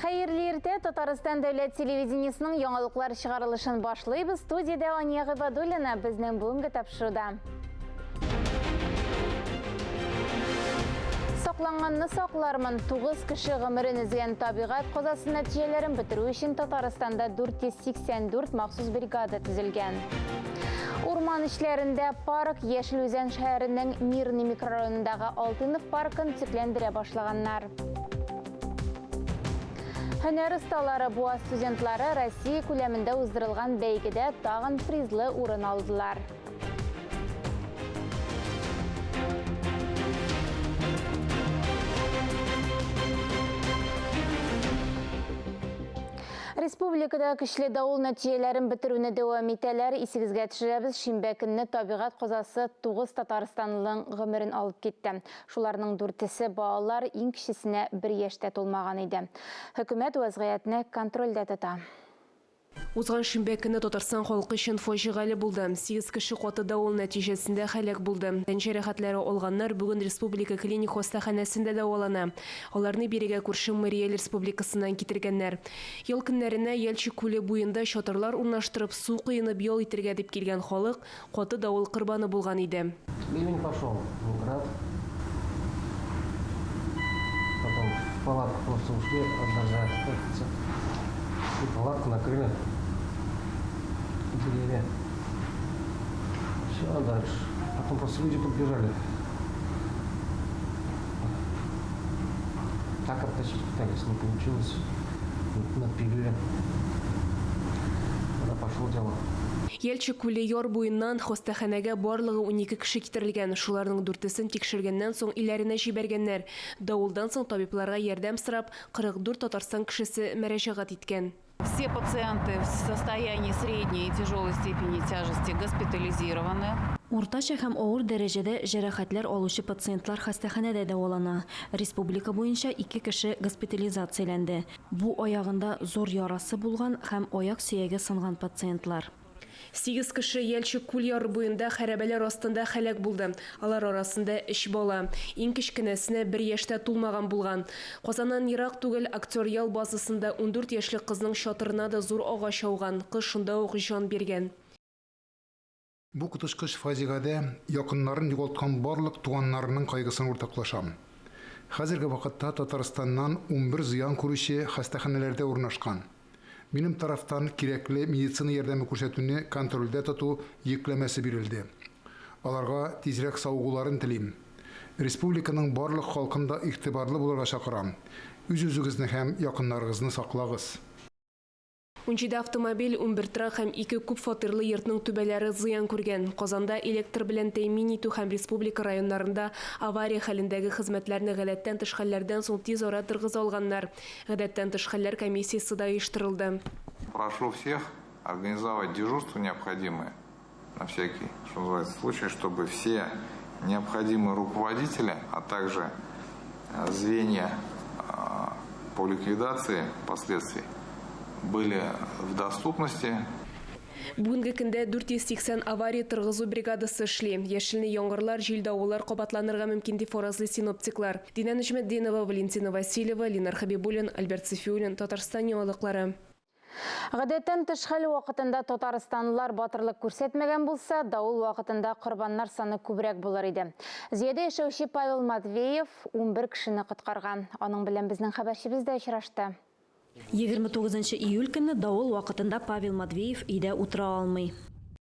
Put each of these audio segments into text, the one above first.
Хәерле иртә, Татарстан дәүләт телевидениесының яңалыклар чыгарылышын башлыйбыз. Студиядә Ания Гыйбадуллина безнең бүгенге тапшыруда. Сакланганны саклармын. 9 кеше гомерен өзгән табигать казасы нәтиҗәләрен бетерү өчен Татарстанда 484 махсус бригада төзелгән. Урман эчләрендә парк Яшел Үзән шәһәренең Мирный микрорайонындагы Алтынов паркын төзекләндерә башлаганнар. Һөнәр осталары Буа студентлары Россия күләмендә уздырылган бәйгедә тагын призлы урын алдылар. Республикада көчле давыл нәтиҗәләрен бетерүне дәвам итәләр. Исегезгә төшерәбез, шимбә көнне табигать казасы 9 татарстанлының гомерен алып китте. Шуларның дүртесе балалар, иң кечесенә бер яшь тә тулмаган иде. Хөкүмәт вәзгыятьне контрольдә тота. Узган шимбә көнне Татарстан халкы өчен фаҗигале булды. Сигез кеше каты давыл нәтиҗәсендә һәлак булды. Тән җәрәхәтләре алганнар бүген Республика клиник хастаханәсендә дәвалана. Аларны бирегә күрше Марий Эл Республикасыннан китергәннәр. Ял көннәренә Яльчик күле буенда чатырлар урнаштырып, су коенып ял итергә дип килгән халык Каты давыл корбаны булган иде. Ливень пошел, град. Потом в палатку просто ушли от дождя. И палатку накрыли деревья. Все, дальше. Потом просто люди подбежали. Так оттащить пытались, не получилось. Надпилили. Когда пошло дело. Яльчик күле яр буеннан хастаханәгә барлыгы 12 кеше китерелгән. Шуларның дүртесен тикшергәннән соң өйләренә җибәргәннәр. Давылдан соң табибларга ярдәм сорап, 44 Татарстан кешесе мәрәҗәгать иткән. Все пациенты в состоянии средней и тяжелой степени тяжести госпитализированы. Уртача һәм авыр дәрәҗәдә җәрәхәтләр алучы пациентлар хастаханәдә дәвалана. Республика буенча ике кеше госпитализацияләнде. Бу аягында зур ярасы булган һәм аяк сөяге сынган пациентлар. Сигез кеше Яльчик күл яры буенда хәрабәләр астында һәлак булды. Алар арасында өч бала. Иң кечкенәсенә бер яшь тә тулмаган булган. Казаннан ерак түгел Актер ял базасында 14 яшьлек кызның чатырына да зур агач ауган. Кыз шунда ук җан биргән. Бу коточкыч фаҗигадә якыннарын югалткан барлык туганнарының кайгысын уртаклашам. Хәзерге вакытта Татарстаннан 11 зыян күрүче хастаханәләрдә урнашкан. Минем тарафтан кирәкле медицина ярдәме күрсәтүне контрольдә тоту йөкләмәсе бирелде. Аларга тизрәк савыгуларын телим. Республиканың барлык халкын да игътибарлы булырга чакырам. Үз-үзегезне һәм якыннарыгызны саклагыз! 17 автомобиль, 11 торак һәм ике күп фатирлы йортның түбәләре зыян күргән. Казанда электр белән тәэмин итү һәм республика районнарында авария хәлендәге хезмәтләрне гадәттән тыш хәлләрдән соң тиз ара торгыза алганнар. Гадәттән тыш хәлләр комиссиясе дә оештырылды. Прошу всех организовать дежурства необходимые на всякий, что называется, случай, чтобы все необходимые руководители, а также звенья по ликвидации последствий были в доступности. Бүгенге көндә 480 авария торгызу бригадасы эшли. Яшенле яңгырлар, җил-давыллар кабатланырга мөмкин дип фаразлый синоптиклар. Динә Нөҗметдинова, Валентина Васильева, Ленар Хәбибуллин, Альберт Сафиуллин, Татарстан яңалыклары. Гадәттән тыш хәл вакытында татарстанлылар батырлык күрсәтмәгән булса, давыл вакытында корбаннар саны күбрәк булыр иде. Зөядә яшәүче Павел Матвеев 11 кешене коткарган. Аның белән безнең хәбәрчебез дә очрашты. 29 июль көнне давыл вакытында Павел Матвеев өйдә утыра алмый.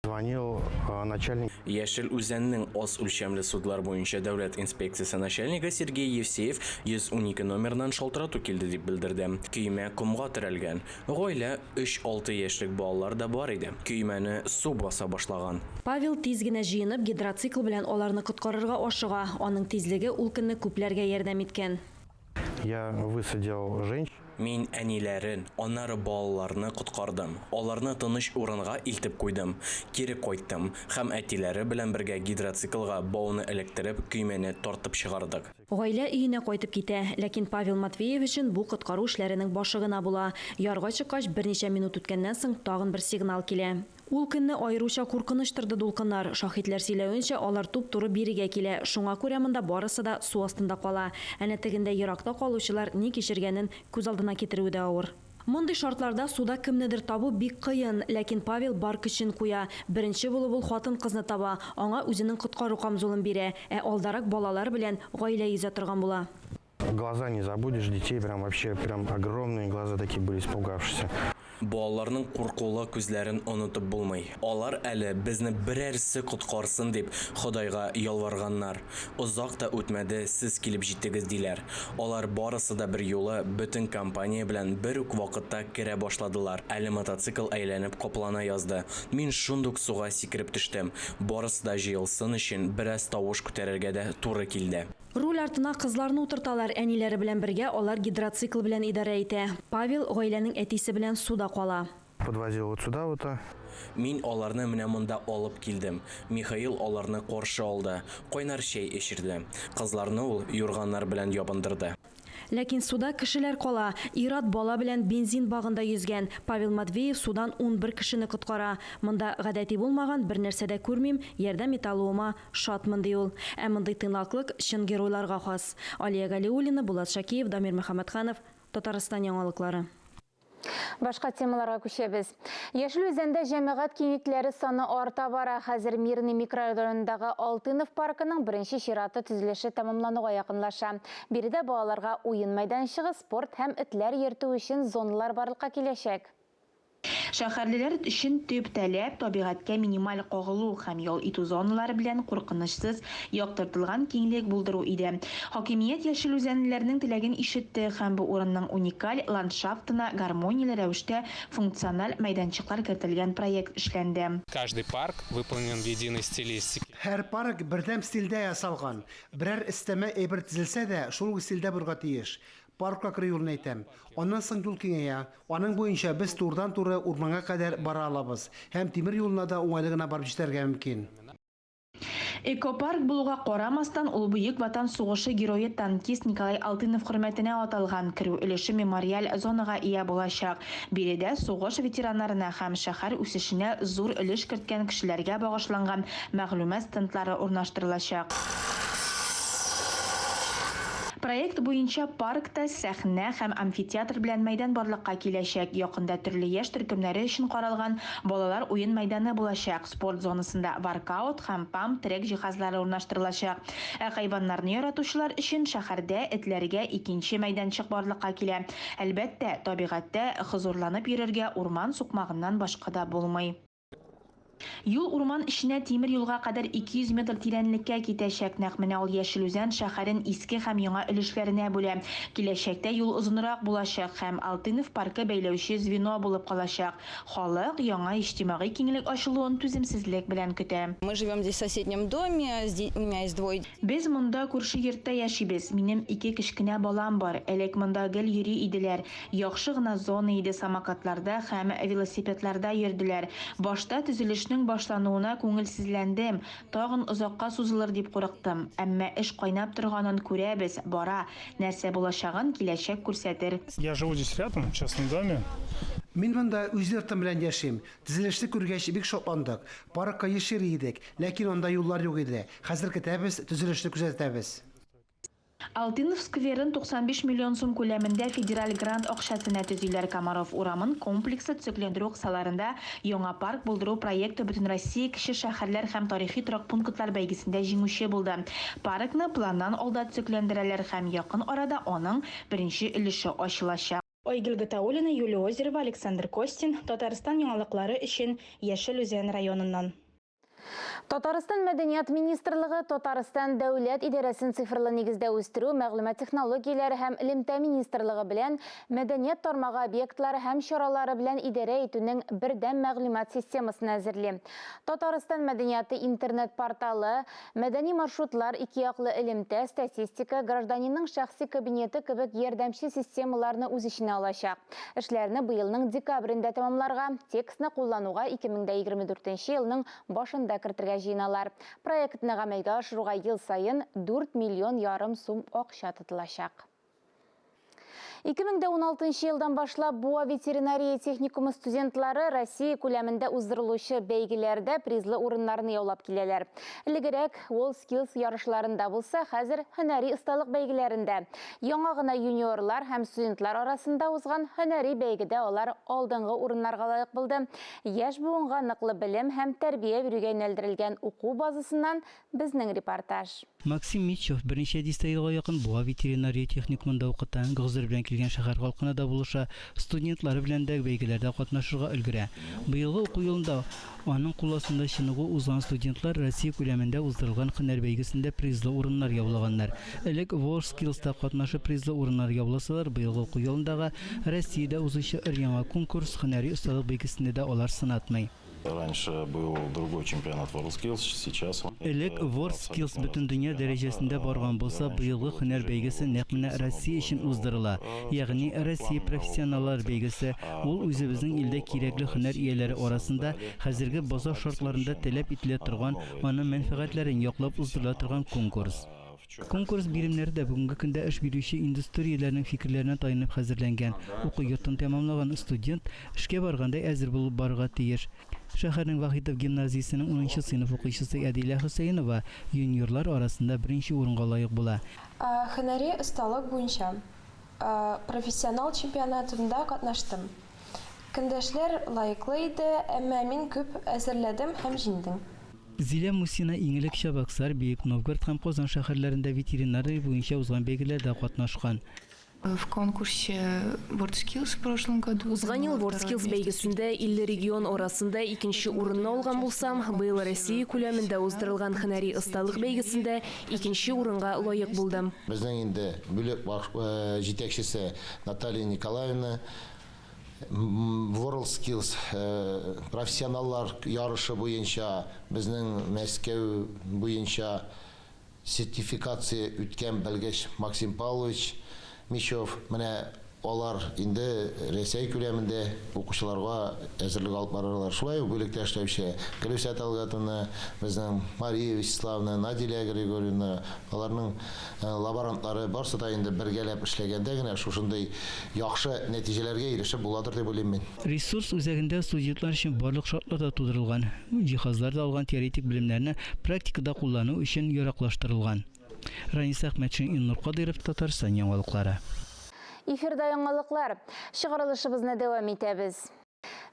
Звонил начальник. Яшел Үзәннең аз үлчәмле судлар буенча дәүләт инспекциясе начальнигы Сергей Евсеев 112 номерыннан шалтырату килде дип белдерде. Көймә комга терәлгән. Гаилә, өч-алты яшьлек балалар да бар иде. Көймәне су баса башлаган. Павел тиз генә җыенып, гидроцикл белән аларны коткарырга ашыга. Аның тизлеге ул көнне күпләргә ярдәм иткән. Я высадил женщин. Мин әниләрен, аннары балаларны коткардым. Аларны тыныч урынга илтеп куйдым. Кире кайттым һәм әтиләре белән бергә гидроциклга бауны эләктереп, көймәне тартып чыгардык. Гаилә өенә кайтып китә. Ләкин Павел Матвеев өчен бу коткару эшләренең башы гына була. Ярга чыккач, берничә минут үткәннән соң тагын бер сигнал килә. Ул көнне аеруча куркыныч торды дулкыннар. Шаһитләр сөйләвенчә, алар туп-туры бирегә килә. Шуңа күрә монда барысы да су астында кала. Әнә тегендә еракта калучылар ни кичергәнен күз алдына китерүе дә авыр. Мондый шартларда суда кемнедер табу бик кыен. Ләкин Павел бар көчен куя. Беренче булып ул хатын-кызны таба. Аңа үзенең коткару камзулын бирә. Ә алдарак балалар белән гаилә йөзә торган була. Глаза не забудешь, детей прям вообще прям огромные глаза такие были испугавшиеся. Балаларның куркулы күзләрен онытып булмый. Алар әле безне берәрсе коткарсын дип Ходайга ялварганнар. Озак та үтмәде, сез килеп җиттегез, диләр. Алар барысы да берьюлы, бөтен компания белән бер үк вакытта керә башладылар. Әле мотоцикл әйләнеп каплана язды. Мин шундук суга сикереп төштем. Барысы да җыелсын өчен бераз тавыш күтәрергә дә туры килде. Руль артына кызларны утырталар, әниләре белән бергә алар гидроцикл белән идарә итә. Павел гаиләнең әтисе белән суда кала. Подвозил вот сюда вот. Мин аларны менә монда алып килдем. Михаил аларны каршы алды, кайнар чәй эчерде. Кызларны ул юрганнар белән ябындырды. Ләкин суда кешеләр кала. Ир-ат бала белән бензин багында йөзгән. Павел Матвеев судан 11 кешене коткара. Монда гадәти булмаган бер нәрсә дә күрмим, ярдәм итә алуыма шатмын, ди ул. Ә мондый тыйнаклык чын геройларга хас. Алия Галиуллина, Булат Шакиев, Дамир Мөхәммәтханов, Татарстан яңалыклары. Башка темаларга күчәбез. Яшел Үзәндә җәмәгать киңлекләре саны арта бара. Хәзер Мирный микрорайонындагы Алтынов паркының беренче чираты төзелеше тәмамлануга якынлаша. Биредә балаларга уен мәйданчыгы, спорт һәм этләр йөртү өчен зоналар барлыкка киләчәк. Шәһәрлеләр өчен төп таләп табигатькә минималь кагылу һәм ял итү зоналары белән куркынычсыз яктыртылган киңлек булдыру иде. Хакимият яшел үзәнлеләрнең теләген ишетте һәм бу урынның уникаль ландшафтына гармонияле рәвештә функциональ мәйданчыклар кертелгән проект эшләнде. Каждый парк выполнен в единой стилистике. Һәр парк бердәм стильдә ясалган. Берәр өстәмә әйбер тезелсә дә, шул ук стильдә булырга тиеш. Паркка керү юлын әйтәм. Аннан соң юл киңәя. Аның буенча без турыдан-туры урманга кадәр бара алабыз һәм тимер юлына да уңайлы гына барып җитәргә мөмкин. Экопарк булуга карамастан, ул Бөек Ватан сугышы герое танкист Николай Алтынов хөрмәтенә аталган. Керү өлеше мемориаль зонага ия булачак. Биредә сугыш ветераннарына һәм шәһәр үсешенә зур өлеш керткән кешеләргә багышланган мәгълүмат стендлары урнаштырылачак. Проект буенча паркта сәхнә һәм амфитеатр белән мәйдан барлыкка киләчәк. Якында төрле яшь төркемнәре өчен каралган балалар уен мәйданы булачак. Спорт зонасында воркаут һәм памп-трек җиһазлары урнаштырылачак. Ә хайваннарны яратучылар өчен шәһәрдә этләргә икенче мәйданчык барлыкка килә. Әлбәттә, табигатьтә хозурланып йөрергә урман сукмагыннан башка да булмый. Юл урман эченә тимер юлга кадәр 200 метр тирәнлеккә китәчәк. Нәкъ менә ул Яшел Үзән шәһәрен иске һәм яңа өлешләренә бүлә. Киләчәктә юл озынрак булачак һәм Алтынов паркы бәйләүче звено булып калачак. Халык яңа иҗтимагый киңлек ачылуын түземсезлек белән көтә. Мы живем здесь в соседнем доме, у меня есть двое Без монда күрше йортта яшибез. Минем ике кечкенә балам бар. Элек монда гел йөри иделәр. Яхшы гына зона иде, самокатларда һәм велосипедларда йөрделәр. Башта төзелешнең башлануына күңелсезләндем. Тагын озакка сузылыр дип курыктым. Әмма эш кайнап торганын күрәбез, бара. Нәрсә булачагын киләчәк күрсәтер. Я живу здесь рядом, в частном доме. Мин монда үз йортым белән яшим. Төзелешне күргәч бик шатландык. Паркка еш йөри идек, ләкин анда юллар юк иде. Хәзер көтәбез, төзелешне күзәтәбез. Алтынов скверын 95 миллион сум күләмендә федераль грант акчасына төзиләр. Комаров урамын комплекслы төзекләндерү кысаларында яңа парк булдыру проекты Бөтенроссия кече шәһәрләр һәм тарихи торак пунктлар бәйгесендә җиңүче булды. Паркны планнан алда төзекләндерәләр һәм якын арада аның беренче өлеше ачылачак. Айгөл Гатауллина, Юлия Озерова, Александр Костин, Татарстан яңалыклары өчен Яшел Үзән районыннан. Татарстан Мәдәният министрлыгы Татарстан дәүләт идарәсен цифрлы нигездә үстерү, мәгълүмат технологияләре һәм элемтә министрлыгы белән мәдәният тармагы объектлары һәм чаралары белән идарә итүнең бердәм мәгълүмат системасын әзерли. Татарстан мәдәнияты интернет-порталы, мәдәни маршрутлар, ике яклы элемтә, статистика, гражданинның шәхси кабинеты кебек ярдәмче системаларны үз эченә алачак. Эшләрне быелның декабрендә тәмамларга, текстны куллануга 2024 елның башында кертергә җыеналар. Проектны гамәлгә ашыруга ел саен 4 миллион ярым сум акча тотылачак. 2016 елдан башлап Буа ветеринария техникумы студентлары Россия күләмендә уздырылучы бәйгеләрдә призлы урыннарны яулап киләләр. Элегрәк WorldSkills ярышларында булса, хәзер һөнәри осталык бәйгеләрендә. Яңа гына юниорлар һәм студентлар арасында узган һөнәри бәйгедә алар алдынгы урыннарга лаек булды. Яшь буынга ныклы белем һәм тәрбия бирүгә юнәлдерелгән уку базасыннан безнең репортаж. Максим Мичев берничә дистә елга якын Буа ветеринария техникумында укыта, гозер белән килгән шәһәр халкына да булыша, студентлары белән дә бәйгеләрдә катнашырга өлгерә. Быелгы уку елында аның кул астында чыныгу узган студентлар Россия күләмендә уздырылган һөнәр бәйгесендә призлы урыннар яулаганнар. Элек WorldSkills та катнашып призлы урыннар яуласалар, быелгы уку елындагы Россиядә узучы өр-яңа конкурс, һөнәри осталык бәйгесендә дә алар сынатмый. Раньше был другой чемпионат WorldSkills, сейчас он. Элек WorldSkills бөтендөнья дәрәҗәсендә барган булса, быелгы һөнәр бәйгесе нәкъ менә Россия өчен уздырыла. Ягъни Россия профессионаллар бәйгесе. Ул үзебезнең илдә кирәкле һөнәр ияләре арасында хәзерге базар шартларында таләп ителә торган, аның мәнфәгатьләрен яклап уздырыла торган конкурс. Конкурс биремнәре дә бүгенге көндә эш бирүче индустрияләрнең фикерләренә таянып хәзерләнгән. Уку йортын тәмамлаган студент эшкә баргандай әзер булып барырга тиеш. Шәһәрнең Вахитов гимназиясенең унынчы сыйныф укучысы Әдилә Хөсәенова юниорлар арасында беренче урынга лаек була. Һөнәри осталык буенча профессионал чемпионатында катнаштым. Көндәшләр лаеклы иде, әмма мин күп әзерләдем һәм җиңдем. Зилә Мусина иң элек Чабаксар, Бөек Новгород һәм Казан шәһәрләрендә ветеринария буенча узган бәйгеләрдә катнашкан. В конкурсе WorldSkills в прошлом году. Узган ел WorldSkills бәйгесендә 50 регион арасында икенче урынны алган булсам, быел Россия күләмендә уздырылган һөнәри осталык бәйгесендә икенче урынга лаек булдым. Безнең инде бүлек җитәкчесе Наталья Николаевна WorldSkills профессионаллар ярышы буенча безнең Мәскәү буенча сертификация үткән белгеч Максим Павлович Мичев менә алар инде Рәсәй күләмендә укучыларга әзерлек алып барырлар. Шулай ук бүлектә эшләүче Гөлүсә Талгатовна, безнең Мария Вячеславовна, Наделя Григорьевна, аларның лаборантлары барсы да инде бергәләп эшләгәндә генә шушындый яхшы нәтиҗәләргә ирешеп буладыр дип уйлыйм мин. Ресурс үзәгендә студентлар өчен барлык шартлар да тудырылган, җиһазлар да алган теоретик белемнәрне практикада куллану өчен яраклаштырылган. Ранис Әхмәтшин, Илнур Кадыйров, Татарстан яңалыклары. Эфирда яңалыклар. Чыгарылышыбызны дәвам итәбез.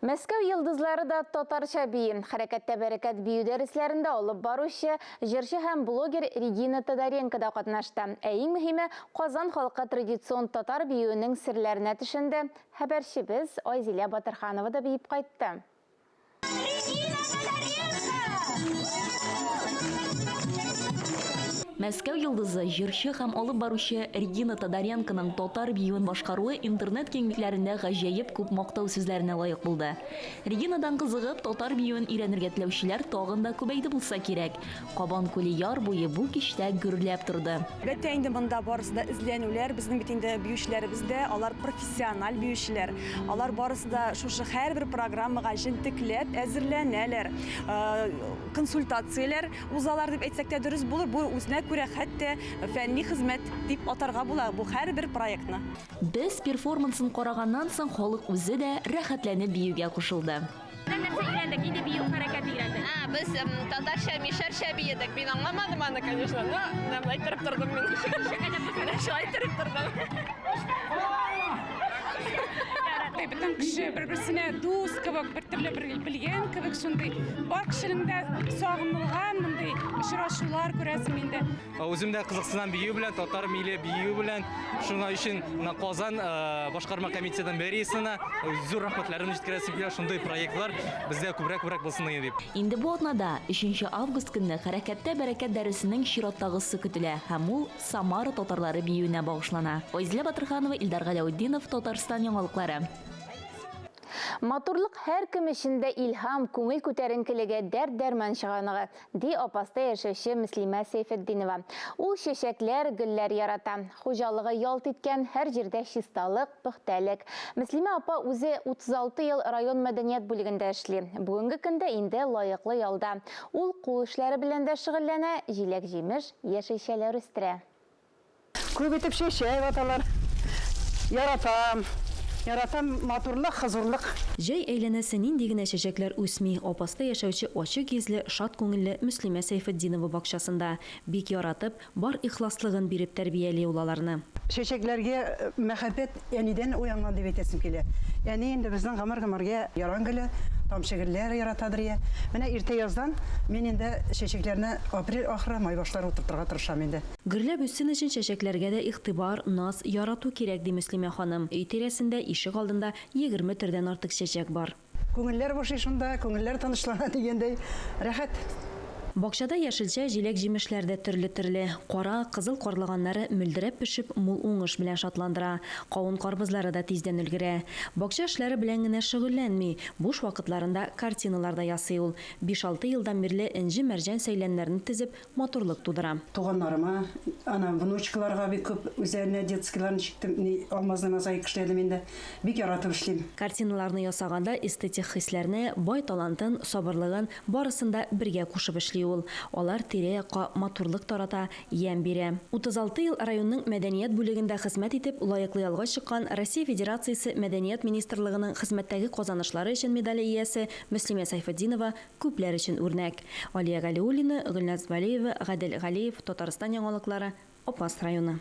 Мәскәү йолдызлары да татарча бии. Хәрәкәттә бәрәкәт бию дәресләрендә алып баручы, җырчы һәм блогер Регина Тодоренко да катнашты. Ә иң мөһиме, Казан халкы традицион татар биюенең серләренә төшенде. Хәбәрчебез Айзилә Батырханова да биеп кайтты. Регина Тодоренко! Мәскәү йолдызы, җырчы һәм алып баручы Регина Тодоренконың татар биюен башкаруы интернет киңлекләрендә гаҗәеп күп мактау сүзләренә лаек булды. Регинадан кызыгып, татар биюен өйрәнергә теләүчеләр тагын да күбәйде булса кирәк. Кабан күле яр буе бу кичтә гөрләп торды. Әлбәттә инде, монда барысы да эзләнүләр. Безнең бит инде биючеләребез дә, алар профессиональ биючеләр. Алар барысы да шушы һәрбер программага җентекләп әзерләнәләр. Консультацияләр узалар дип әйтсәк тә дөрес булыр. Бу үзенә күрә хәтта фәнни хезмәт дип атарга була бу һәрбер проектны. Без перформансын караганнан соң халык үзе дә рәхәтләнеп биюгә кушылды. Нәрсә өйрәндек? Нинди бию хәрәкәте өйрәндек? А, без татарча, мишәрчә биедек. Мин аңламадым аны, конечно, но менә әйттереп тордым мин. Менә шулай әйттереп тордым. Бөтен кеше бер-берсенә дус кебек, бер төрле бер белгән кебек шундый. Бар кешенең дә сагынылган мондый очрашулар күрәсең инде. Үзем дә кызыксынам бию белән, татар милли бию белән. Шуның өчен менә Казан башкарма комитеты мэриясенә зур рәхмәтләремне җиткерәсем килә. Шундый проектлар бездә күбрәк-күбрәк булсын иде дип. Инде бу атнада, өченче август көнне Хәрәкәттә бәрәкәт дәресенең чираттагысы көтелә һәм ул Самара татарлары биюенә багышлана. Айзилә Батырханова, Илдар Галәүтдинов, Татарстан яңалыклары. Матурлык һәркем өчен дә илһам, күңел күтәренкелеге, дәрт-дәрман чыганагы, ди Апаста яшәүче Мөслимә Сәйфетдинова. Ул чәчәкләр, гөлләр ярата. Хуҗалыгы ялт иткән, һәр җирдә чисталык, пөхтәлек. Мөслимә апа үзе 36 ел район мәдәният бүлегендә эшли. Бүгенге көндә инде лаеклы ялда. Ул кул эшләре белән дә шөгыльләнә, җиләк-җимеш, яшелчәләр үстерә. Күп итеп чәчәк аталар. Яратам. Яратам матурлык, хозурлык. Җәй әйләнәсе нинди генә чәчәкләр үсми Апаста яшәүче ачык йөзле, шат күңелле Мөслимә Сәйфетдинова бакчасында. Бик яратып, бар ихласлыгын биреп тәрбияли ул аларны. Чәчәкләргә мәхәббәт әнидән уянган дип әйтәсем килә. Әни инде безнең гомер-гомергә яран гөле, тамчы гөлләр яратадыр я. Менә иртә яздан мин инде чәчәкләрне апрель ахыры, май башлары утыртырга тырышам инде. Гөрләп үссен өчен чәчәкләргә дә игътибар, наз, ярату кирәк, ди Мөслимә ханым. Өй тирәсендә, ишек алдында 20 төрдән артык чәчәк бар. Күңелләр бушый шунда, күңелләр тынычлана дигәндәй, рәхәт. Бакчада яшелчә, җиләк-җимешләр дә төрле-төрле. Кара, кызыл карлыганнары мөлдерәп пешеп, мул уңыш белән шатландыра. Кавын-карбызлары да тиздән өлгерә. Бакча эшләре белән генә шөгыльләнми, буш вакытларында картиналар да ясый ул. Биш-алты елдан бирле энҗе-мәрҗән сәйләннәрне тезеп, матурлык тудыра. Туганнарыма, ана внучкаларга бик күп үзләренә детскийларын чиктем, ни, алмазный мозаика эшләдем инде. Бик яратып эшлим. Картиналарны ясаганда эстетик хисләрне, бай талантын, сабырлыгын, барысын да бергә кушып эшли ул. Алар тирә-якка матурлык тарата, ямь бирә. 36 ел районның мәдәният бүлегендә хезмәт итеп, лаеклы ялга чыккан Россия Федерациясе Мәдәният министрлыгының Хезмәттәге казанышлары өчен медале иясе Мөслимә Сәйфетдинова Күпләр өчен үрнәк. Алия Галиуллина, Гөлназ Вәлиева, Гадел Галиев, Татарстан яңалыклары, Апас районы.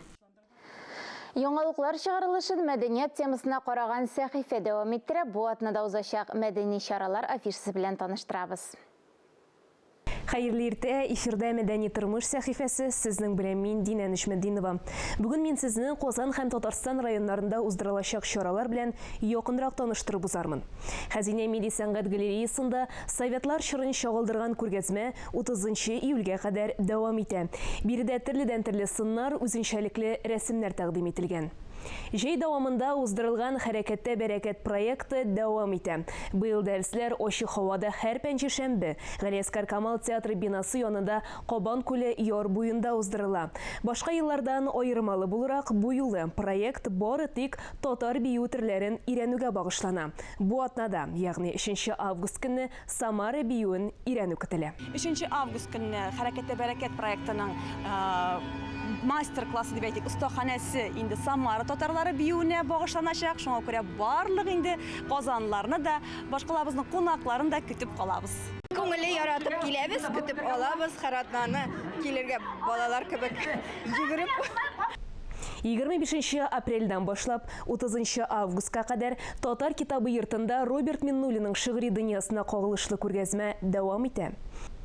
Яңалыклар чыгарылышын мәдәният темасына караган сәхифә дәвам иттерә. Бу атнада узачак мәдәни чаралар афишасы белән таныштырабыз. Хәерле иртә, эфирда Мәдәни тормыш сәхифәсе, сезнең белән мин, Динә Нөҗметдинова. Бүген мин сезне Казан һәм Татарстан районнарында уздырылачак чаралар белән якынрак таныштырып узармын. Хәзинә милли сәнгать галереясында советлар чорын чагылдырган күргәзмә 30 нчы июльгә кадәр дәвам итә. Биредә төрледән-төрле сыннар, үзенчәлекле рәсемнәр тәкъдим ителгән. Җәй дәвамында уздырылган Хәрәкәттә бәрәкәт проекты дәвам итә. Быел дәресләр ачык һавада һәр пәнҗешәмбе, Галиәсгар Камал театры бинасы янында Кабан күле яр буенда уздырыла. Башка еллардан аермалы буларак, бу юлы проект бары тик Татар бию төрләрен өйрәнүгә багышлана. Бу атнада, ягъни өченче август көнне Самара биюен өйрәнү көтелә. Өченче август көнне Хәрәкәттә бәрәкәт проектының мастер-классы дип әйтик, остаханәсе инде Самара татарлары биюенә багышланачак. Шуңа күрә барлык инде казанларны да, башкалабызның кунакларын да көтеп калабыз. Күңелле яратып киләбез, көтеп алабыз һәр атнаны килергә балалар кебек йөгереп. 25 нче апрельдән башлап 30 нчы августка кадәр Татар китабы йортында Роберт Миннуллинның шигъри дөньясына кагылышлы күргәзмә дәвам итә.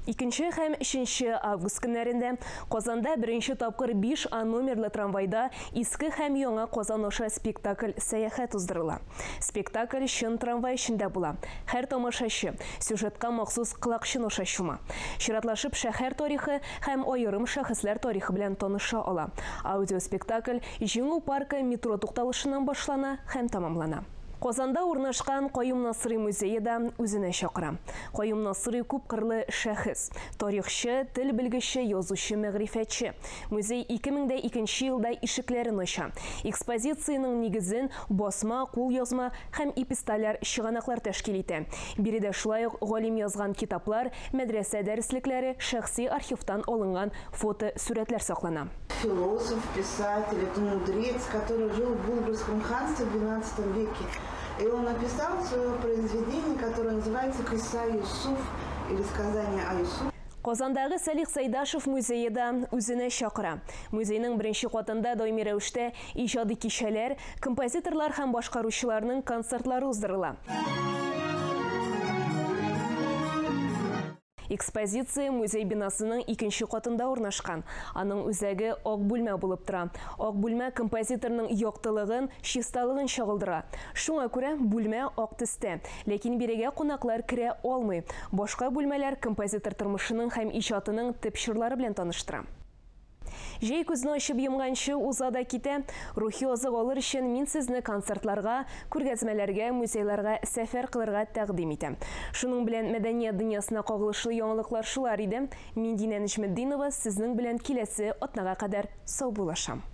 Икенче һәм өченче август көннәрендә Казанда беренче тапкыр 5 А номерлы трамвайда Иске һәм Яңа Казан аша спектакль-сәяхәт уздырыла. Спектакль чын трамвай эчендә була. Һәр тамашачы сюжетка махсус колакчын аша чума. Чиратлашып шәһәр тарихы һәм аерым шәхесләр тарихы белән таныша ала. Аудиоспектакль Җиңү паркы метро тукталышыннан башлана һәм тәмамлана. Казанда урнашкан Каюм Насыйри музее да үзенә чакыра. Каюм Насыйри күпкырлы шәхес, тарихчы, тел белгече, язучы, мәгърифәтче. Музей 2002 нче елда ишекләрен ача. Экспозициянең нигезен басма, кулъязма һәм эпистоляр чыганаклар тәшкил итә. Биредә шулай ук галим язган китаплар, мәдрәсә дәреслекләре, шәхси архивтан алынган фотосурәтләр саклана. Философ, писатель, это мудрец, который жил в Булгарском ханстве в XII веке. И он написал свое произведение, которое называется «Кыса Юсуф» или «Сказание о Юсуфе». Казандагы Сәлих Сәйдашев музее да үзенә чакыра. Музейның беренче катында даими рәвештә иҗади кичәләр, композиторлар һәм башкаручыларның концертлары уздырыла. Экспозиция музей бинасының икенче катында урнашкан. Аның үзәге ак бүлмә булып тора. Ак бүлмә композиторның яктылыгын, чисталыгын чагылдыра. Шуңа күрә бүлмә ак төстә. Ләкин бирегә кунаклар керә алмый. Башка бүлмәләр композитор тормышының һәм иҗатының төп чорлары белән таныштыра. Җәй күзне ачып йомганчы уза да китә. Рухи азык алыр өчен мин сезне концертларга, күргәзмәләргә, музейларга сәфәр кылырга тәкъдим итәм. Шуның белән мәдәният дөньясына кагылышлы яңалыклар шулар иде. Мин Динә Нөҗметдинова сезнең белән киләсе атнага кадәр саубуллашам.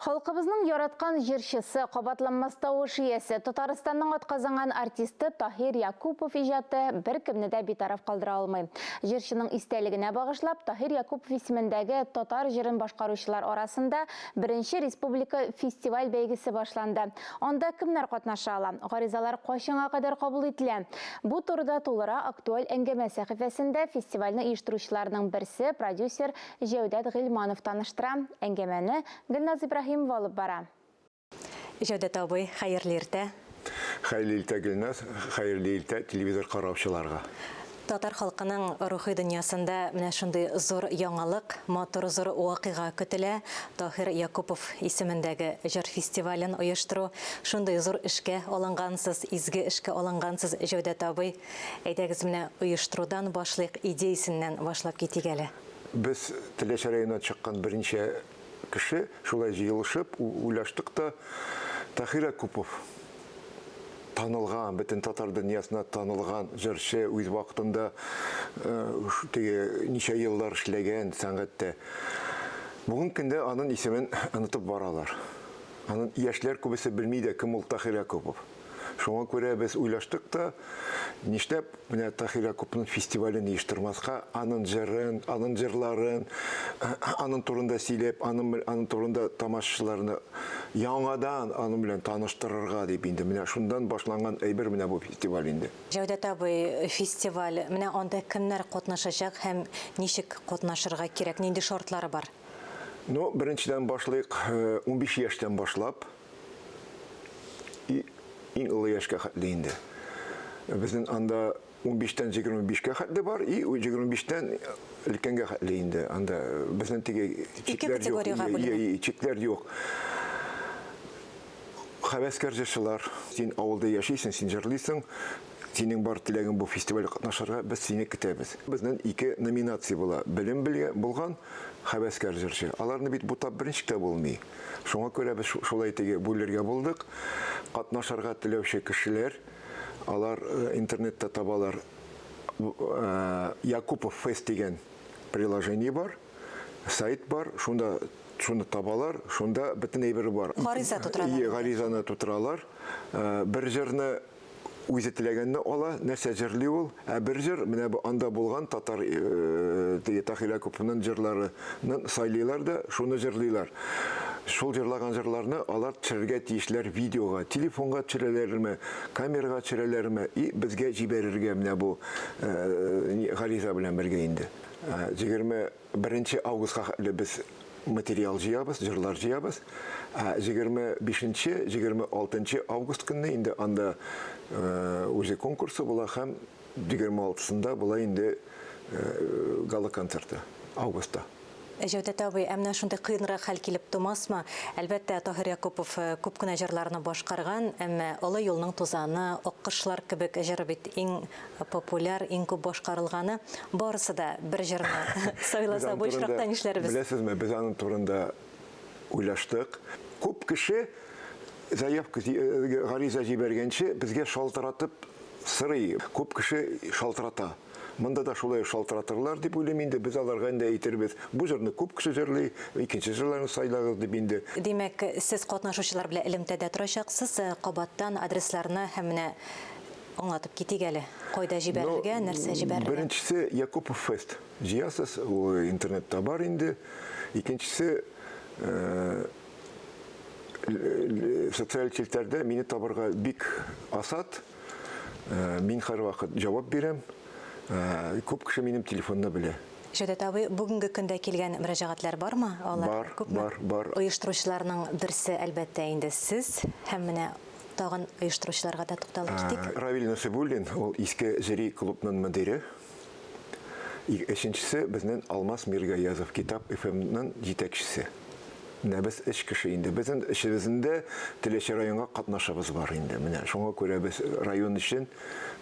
Халкыбызның яраткан җырчысы, кабатланмас тавыш иясе, Татарстанның атказанган артисты Таһир Якупов иҗаты беркемне дә битараф калдыра алмый. Җырчының истәлегенә багышлап, Таһир Якупов исемендәге татар җырын башкаручылар арасында беренче республика фестиваль-бәйгесе башланды. Анда кемнәр катнаша ала? Гаризалар кайчанга кадәр кабул ителә? Бу турыда тулырак Актуаль әңгәмә сәхифәсендә фестивальне оештыручыларның берсе, продюсер Җәүдәт Гыйльманов таныштыра. Әңгәмәне Гөлназ Ибраһимова алып бара. Җәүдәт абый, хәерле иртә! Хәерле иртә, Гөлназ, хәерле иртә телевизор караучыларга. Татар халкының рухи дөньясында менә шундый зур яңалык, матур зур вакыйга көтелә. Таһир Якупов исемендәге җыр фестивален оештыру. Шундый зур эшкә алынгансыз, изге эшкә алынгансыз, Җәүдәт абый. Әйдәгез, менә оештырудан башлыйк, идеясеннән башлап китик әле. Без Теләче районыннан чыккан берничә кеше шулай җыелышып, уйлаштык та, Таһир Якупов танылган, бөтен татар дөньясына танылган җырчы, үз вакытында теге ничә еллар эшләгән сәнгатьтә. Бүгенге көндә аның исемен онытып баралар. Аның яшьләр күбесе белми дә, кем ул Таһир Якупов. Шуңа күрә без уйлаштык та, нишләп менә Таһир Якупның фестивален оештырмаска, аның җырын, аның җырларын, аның турында сөйләп, аның, аның турында тамашачыларны яңадан аның белән таныштырырга дип инде. Менә шуннан башланган әйбер менә бу фестиваль инде. Җәүдәт абый, фестиваль, менә анда кемнәр катнашачак һәм ничек катнашырга кирәк, нинди шартлары бар? Ну, беренчедән башлыйк, 15 яшьтән башлап, и иң олы яшькә хәтле инде. Безнең анда 15-тән 25-кә хәтле бар, и 25-тән өлкәнгә хәтле инде. Анда безнең теге чикләр юк. Чикләр юк. Хәвәскәр җырчылар, син авылда яшисең, син җырлыйсың, Синең бар теләгең бу фестивальгә катнашырга, без сине көтәбез. Безнең ике номинация була, белем булган, хәвәскәр җырчы. Аларны бит бутап берничек тә булмый. Шуңа күрә без шулай теге бүлергә булдык. Катнашырга теләүче кешеләр, алар интернетта табалар Якупов фест дигән приложение бар, сайт бар, шунда шуны табалар, шунда бөтен әйбер бар. Гариза тутыралар. Гаризаны тутыралар. Бер җырны үзе теләгәнне ала, нәрсә җырлый ул, ә бер җыр, менә бу анда булган татар теге Таһир Якуповның җырларын сайлыйлар да, шуны җырлыйлар. Шул җырлаган җырларны алар төшерергә тиешләр видеога, телефонга төшерәләрме, камерага төшерәләрме, и безгә җибәрергә менә бу гариза белән бергә инде. 20 Беренче августка хәтле без материал җыябыз, җырлар җыябыз. Ә 25-нче, 26 август көнне инде анда үзе конкурсы була һәм 26-сында була инде гала-концерты августта. Җәүдәт абый, ә менә шундый кыенрак хәл килеп тумасмы? Әлбәттә, Таһир Якупов күп кенә җырларны башкарган, әмма Олы юлның тузаны, Аккошлар кебек җыры бит иң Популяр, иң күп башкарылганы. Барысы да бер җырны сайласа, бу очракта нишләрбез? Беләсезме, без аның турында уйлаштык. Күп кеше заявка, гариза җибәргәнче безгә шалтыратып сорый. Күп кеше шалтырата. Монда да шулай ук шалтыратырлар дип уйлыйм инде. Без аларга инде әйтербез, бу җырны күп кеше җырлый, икенче җырларны сайлагыз дип инде. Димәк, сез катнашучылар белән элемтәдә торачаксыз, кабаттан адресларны һәм менә Аңлатып китик әле, кайда җибәрергә, нәрсә җибәрергә? Беренчесе Якупов фест җыясыз, ул интернетта бар инде. Икенчесе социаль челтәрдә мине табырга бик асат. Мин һәрвакыт җавап бирәм. Күп кеше минем телефонны белә. Җәүдәт абый, бүгенге көндә килгән мөрәҗәгатьләр бармы? Алар Бар, күпме? бар, бар. Оештыручыларның берсе, әлбәттә инде, сез. Һәм менә Тагын оештыручыларга да тукталып китик. Равил Насыйбуллин, ул Иске Җөри клубның мөдире. Өченчесе безнең Алмаз Миргаязов, Китап ФМның җитәкчесе. Менә без өч кеше инде. Безнең өчебезнең дә Теләче районга катнашыбыз бар инде. Менә шуңа күрә без район өчен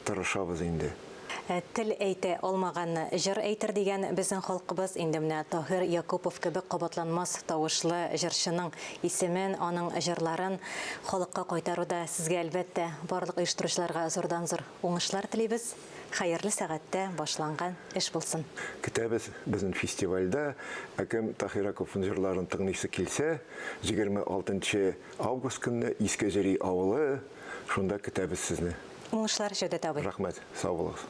тырышабыз инде. Тел әйтә алмаганны җыр әйтер дигән безнең халкыбыз. Инде менә Таһир Якупов кебек кабатланмас тавышлы җырчының исемен, аның җырларын халыкка кайтаруда сезгә, әлбәттә, барлык оештыручыларга зурдан-зур уңышлар телибез. Хәерле сәгатьтә башланган эш булсын. Көтәбез безнең фестивальдә. Ә кем Таһир Акуповның җырларын тыңлыйсы килсә, 26 нчы август көнне Иске Җөри авылы, шунда көтәбез сезне. Уңышлар, Җәүдәт абый. Рәхмәт, сау булыгыз.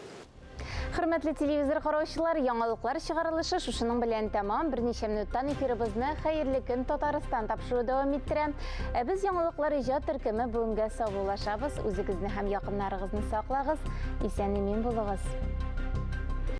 Хөрмәтле телевизор караучылар, яңалыклар чыгарылышы шушының белән тәмам. Берничә минуттан эфирыбызны Хәерле көн Татарстан тапшыруы дәвам иттерә. Ә без яңалыклар иҗат төркеме бүгенгә саубуллашабыз. Үзегезне һәм якыннарыгызны саклагыз. Исән-имин булыгыз.